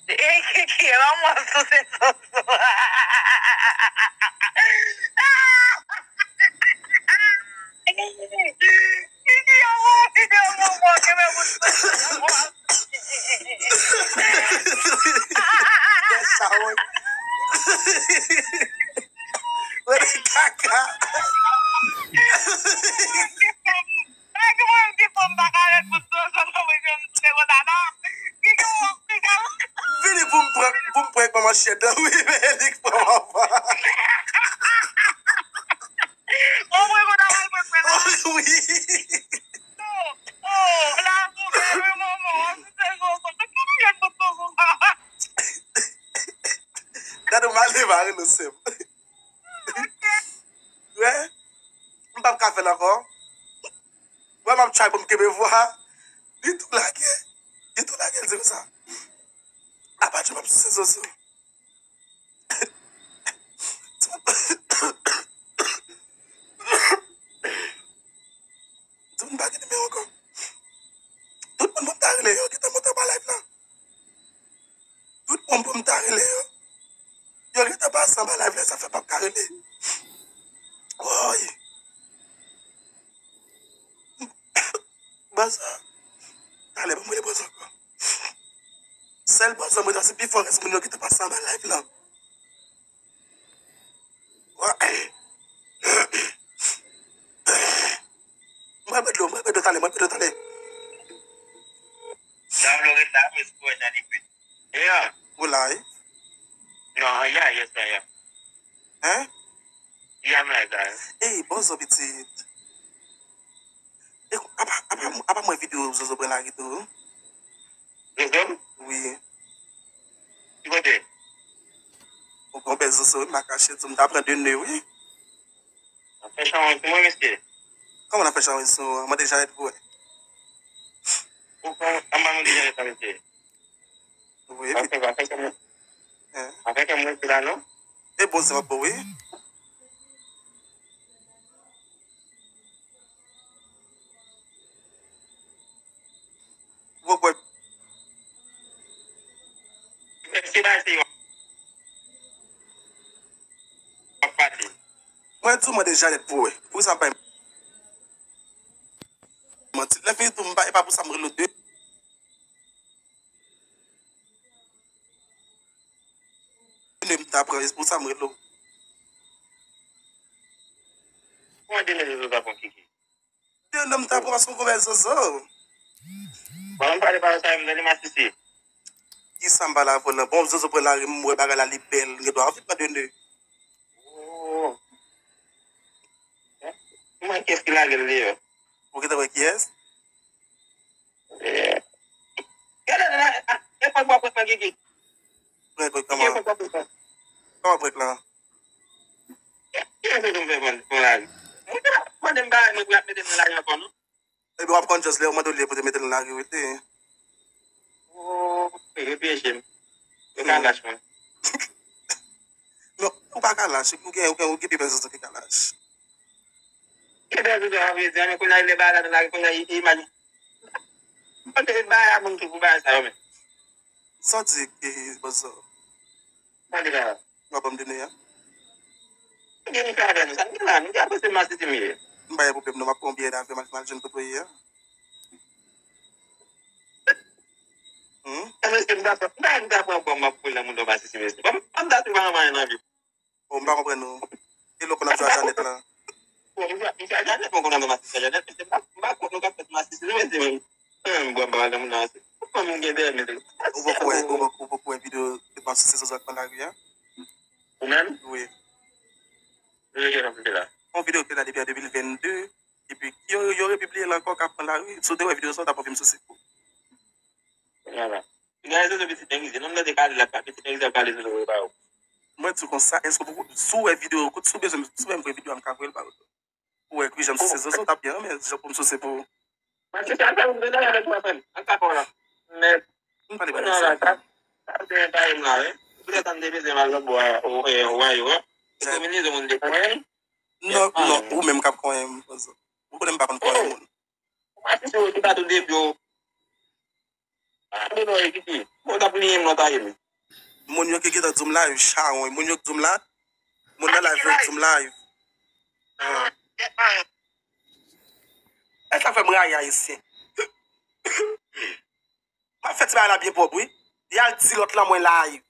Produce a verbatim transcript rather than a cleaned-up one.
E Kiki, e manman sou se soso. Kiki, yon bon videyo pou mwen, ke men pou soso. Sa wont. Wè kaka. Nèg mwen di fò m pa ka ret pou soso nan mwen menm se konsa non. Kiki w ap fè kaka. Vini pou m pran, pou m pran manchèt la, wi, men li k pran m anvan. Ou pran konn aval pran pran la. Wi. Oh, oh, la pou bèl wi manman, an se se konsa. Kaka w ret pou soso. Gade w mal devare nou sèm. Wè, m p ap ka fè l ankò. Wè, m ap try pou m kenbe vwa. Li tou lage. Li tou lage, l di konsa. Apa di m ap souse soso. Di m pa gen nimewo ankò. Tout moun pou m ta rele yo gentan monte anba live la. Tout moun pou m ta rele yo. Yo gentan pase anba live la, sa fè m p ap ka rele. Woy. Bòzò. Talè, ban m rele bòzò ankò. Sèl bòzò mwen, se pi fò rès moun yo gentan pase anba live la. Mwen bwè dlo, mwen bwè dlo talè, mwen bwè dlo talè. Nan Florida, wi, se pou wè jan li kwit. Yeah. Ou la, wi? Non, yeah, yes, I am. Hein? Yeah, I'm like that. Ey, bòzò pitit. E, apa, apa, apa mwen videyo Zozo pran lari tou? Zozo? Wi. Ki kote? Ou gon bèl Zozo, wi, m pa kache, di w m ta pran de nè, wi. N ap fè chawony sou mwen, mesye. Kòman n ap fè chawony sou ou? Mande Janet pou wè. Ou pran anba mande Janet la, mesye. Wi, pa fè, pa fè kè mwen. Hein? Pa fè kè mwen, mesye la, non? E bon, se pa bon, wi. Ou poko wè. Se bagay se yo ap pale. Mwen di w mande Janet pou wè. Poukisa m pa manti? Lè fini tou, m pa, e pa pou sa m rele w de. Nè m ta pran, e pou sa m rele w. Mwen de nè Zozo ta pran Kiki. De nè m ta pran paske w konn bèl Zozo. Bon, m pale pa sa, m tande masisi. Kisa m pale avè w lan? Bon, Zozo pran lari, m wè bagay la li bèl, m gen dwa anvi pran de nè. Oh. Mwen kiyès ki lage l deyò? Ou gentan wè kiyès? Eh. Gade la, ah, e pa bwa prank lan, Kiki. Prank lan kòman? Kiki, e pa bwa prank lan. Kòman prank lan? Kiyès ki fè m pran lari? Mwen te mande m bagay mwen pou y ap mete m nan lari ankò, non? Ebyen, w ap konn just lè yo mande w li pou te mete l nan lari, wi, te. Oh, yo pyeje m. Yo ka lach mwen. Non, ou pa ka lach. Ou gen, ou gen, ou gen pi bèl Zozo ki ka lach. Ki bèl Zozo a vle di, men kounye a, lè bagay la nan lari, kounye a, imaj. Mwen te bagay a moun ki pou bagay sa yo, men. Sa w di, eh, Bòzò? Mande la. W ap ban m de nè a? Ebyen, nou ka fè nou sa. Nou la, nou ka panse masisi m ye. M pa gen pwoblèm, non, m ap pran yon biyè davyon, m al, m al jwenn kote w ye a. Hmm? E mesye, m ta pran, m ta, m ta pran kò m, m ap foule nan mouda w masisi, mesye. Bon, m ta tou pa anyen nan vi. Bon, m pa konprann ou. E lè w konn ap jwe a Janet la? Bon, m jwe, m jwe a Janet, mwen konn ap masisi a Janet, mesye, m pa, m pa kont nou k ap fè masisi, non, mesye, men. Mwen menm, m bwè m pa pale moun nan, se. Mwen menm, m gen dèyè, mesye. Ou poko wè, ou poko, ou poko wè videyo de masisi Zozo ak pran lari a? Ou menm? Wi. Videyo ki fè la? Yon videyo ki te la depi an de mil vennde, epi yo, yo repibliye l ankò, k ap pran lari. Si w te wè videyo sa, w t ap anvi m souse kou. Vwala. Gade Zozo pitit nèg rize. Non, m tande pale la, pitit nèg rize ap pale Zozo vre ba ou. Mwen di w konsa, èske w poko, si w wè videyo, kout, si w bezwen, si w wè m vre videyo a, m ka voye l ba ou. Ou wè, wi, jan m souse Zozo, w t ap byen renmen, jan pou m souse pou ou. Mwen se sa, sa, mwen se sa, mwen se sa. An ka fè w la. Men, m pale bagay sa. Sa, sa, se pa m la, wi. Poutèt an de bezwen mal nan bwa, o, e, o, a, yo, a. Dekomize moun de konyen. Non, non, ou menm k ap konyen m, Bòzò. Ou konnen m pa konn konyen moun. Ou pa si se ou ki pa tou depi ou. Gade non, Kiki. Bon, t ap li menm nan taye m. Moun yo ki gentan di m live, chawony. Moun yo k di m la. Moun nan live yo k di m live. Ah. E sa fè m rayi Ayisyen. M ap fè ti bagay la byen pwòp, wi. Y al di lòt lan mwen live.